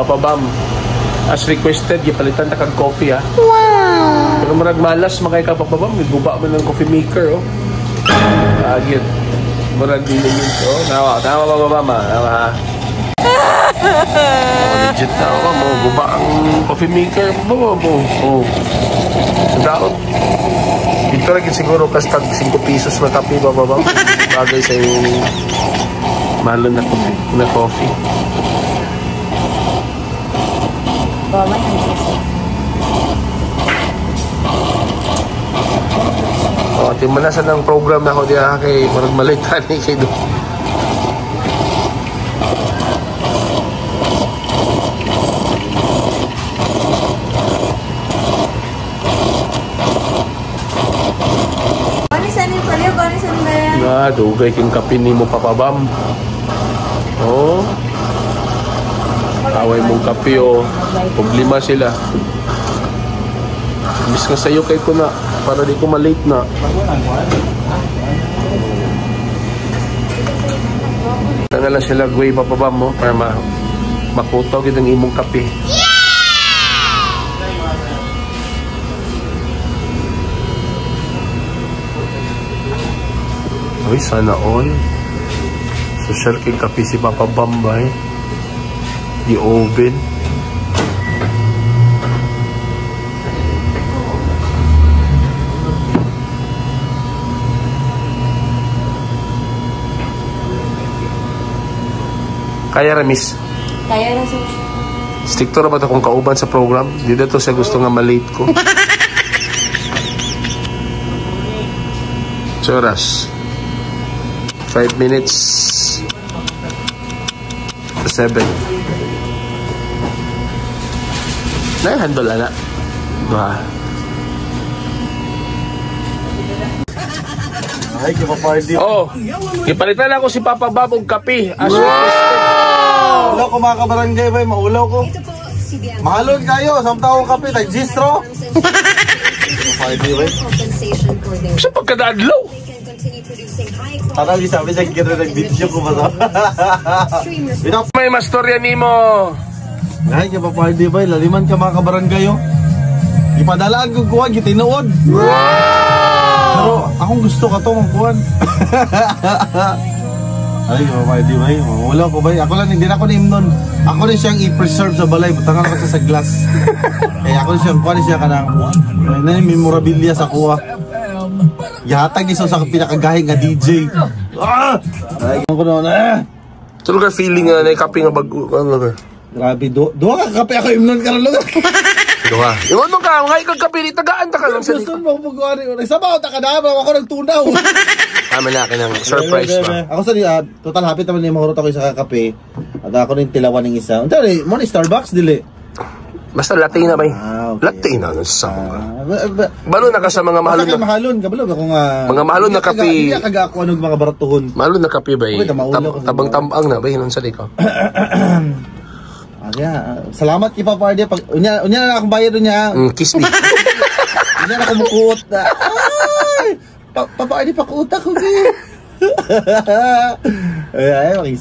Papa Bam, as requested, gipalitan ta kag coffee ha. Wow! Pero murag malas makay ka, Papa Bam, guba man ng coffee maker oh. Agit. Murag din yun oh. Tawa, tawa Papa Bam ha. Tawa ha. Oh, legit na ako mo. Guba ang coffee maker. Papa Bam oh. Oh. Daot. Dito rin siguro kas tag 5 pesos na kape, Papa Bam. Bagay sa yung mahalo na coffee. Na coffee. Oh, timalasan ng program na ako diya kay murag malitan ni kay do. Na, dugay king kape nimo Papa Bam. Oh. Away mong kape oh. Problema sila. Miss nga sa'yo kay ko na para di ko malate na. Tanga lang sila gway Papa Bam mo para makutaw gid ang imong kape. Yeah! Uy, sana all. Social kay kape si Papa Bam ba eh. Di oven. Kaya ra, miss? Kaya ra, sir. Stricto ra ba ito kung kauban sa program? Di na to siya gusto nga malate ko. Choras. 5 minutes to 7. Nai-handle na. Duha. Ay, kipa-party. Oh, ipalitan ako si Papa Bam og kape. As requested. Maulaw ko mga kabarangay bay, maulaw ko. Mahalon kayo, sa taong kape, tag-gistro. Kipa-party bay. Sa pagkadadlaw. Parang sabi sa kira nag-video ko ba? May mastorya nimo. Ay, kipa-party bay, laliman ka mga kabarangay oh. Ipadalaan ko kuwan, gitinuod. Wow! Pero akong gusto ka to, mangkuhan. Ay, kipa-party bay, maulaw ko bay. Ako lang, hindi na ako ni-imnon. Ako rin siyang i-preserve sa balay, butangan ako siya sa glass. Eh, ako rin siyang, kuwan siya ka ng memorabilia sa kuha. Yahatag isa sa pinakagahi nga DJ. Ah! Ay, ko na eh. So, lugar feeling nga na kape nga bago. Ano lugar? Grabe, duha ka kape ako imnon ka na lugar. Duha. Yung ano ka, mga ikaw kape, tagaan ta ka lang sa Gusto mo pag-uari. Nagsabaw ta ka na, ako nagtunaw. Tama na, akin ang surprise ba? Ako sa total happy naman yung mahurot ako isa ka kape. At ako rin tilawan ng isa. Unta rin, mo ni Starbucks, dili. Basta latte na ba? Ah, okay. Latte na. Balo na ka sa mga mahalon na. Mahalon, kabalo ako nga. Mga mahalon na kape. Hindi kaga ako anong mga baratuhon. Mahalon na kape ba? Tabang-tambang na ba? Yun sa ikaw. Salamat kay Papa RD. Unya na akong bayad unya. Kiss me. Unya na akong mukuot na. Ay! Papa RD, pakuot ako. Ay, ay,